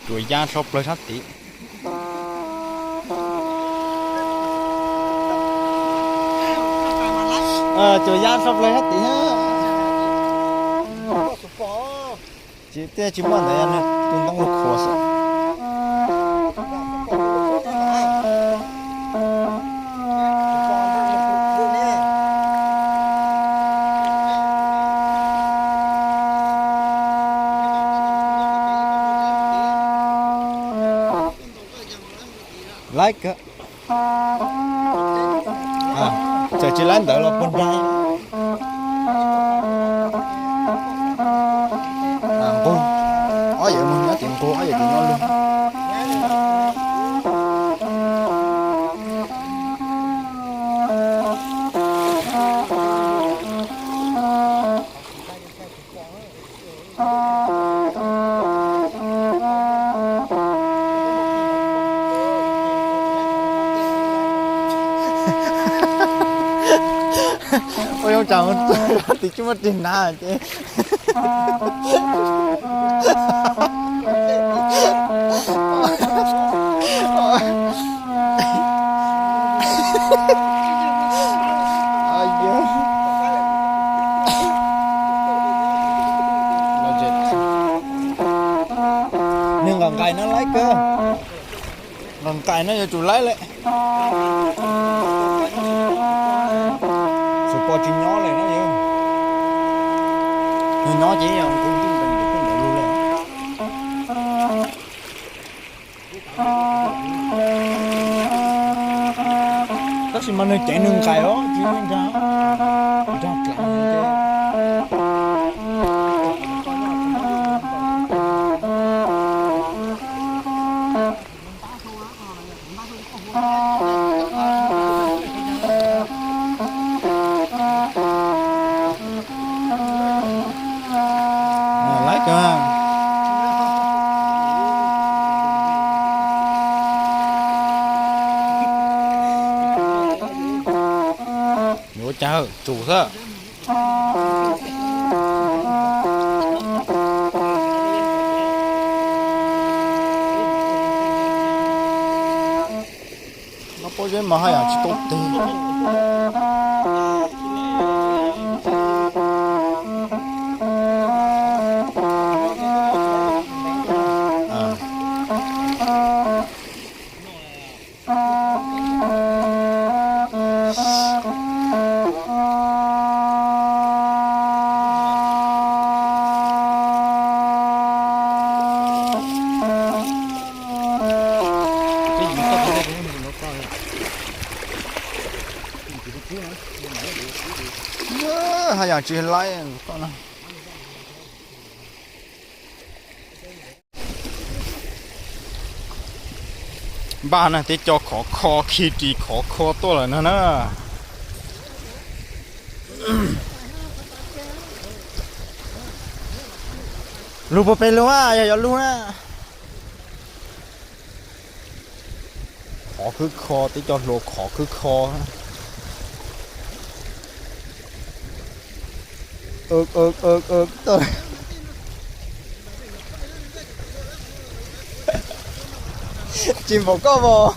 Cuas ya so plawg sab tid. Cuas ya so plawg sab tid. Tsis, tej tsis muaj ntawd, yog tus ntoo lug khuam xwb. Laib kawg. Txawm tsis laib ntawd los puag nraag. Nqug, ob yawm mus nyob tim nqug, ob yawm tim nyob lug. Ua zoo tsam mus tim tsis muaj rig hnav ces. Nws nqaim nqaim no laib kawg. Nqaim nqaim no yuav tsum laib lawm. Xus pos tsis nyob lawm no yog. Nws nyob ces yog kuv ntuj ntees nws tej ntawd lug lawm. Tab sis mas nws ceev nws nqaim os, tsis nrag, nrag dlav. Laib kawg. Yuav cas tsum xwb. Noj pob zeb mas haj yam tsis tau teg. Haj yam tsis laib koj na. Npaj na, tib co khov kho, khi ris khov kho tuaj lawm no na. Lug puag pem lug a, yog yuav lug na. Khov khwb kho, tib co hluas khov khwb kho. Tsis npaum koj vos.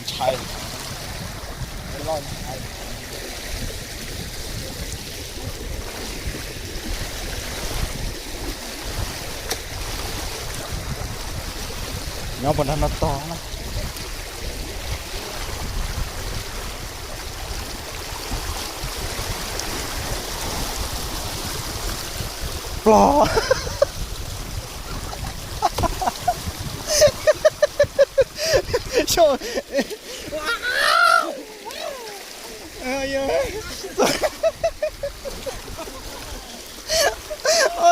Ntshai. Nyob puas nrag no tog na. Plog.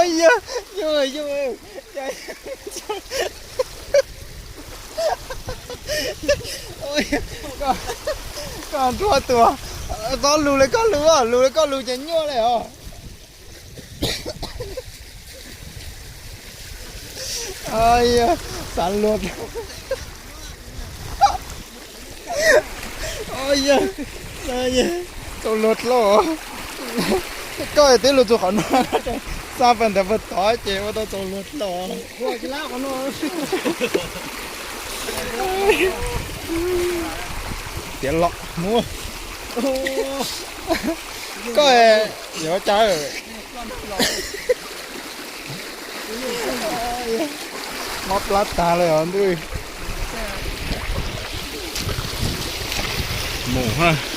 Yog, yog, yog. Koj nruab tuag, txhob lug li koj lug, lug li koj lug ces nyuaj li os. Xav luag, tau luag dlua. Koj twb luag txog qhov no, xa pag ntawd pag tod ces ua tau txaus luag dlo. Tiav los mus. Koj yuav cas? Mob plab tag li os ntuj. Mus ha.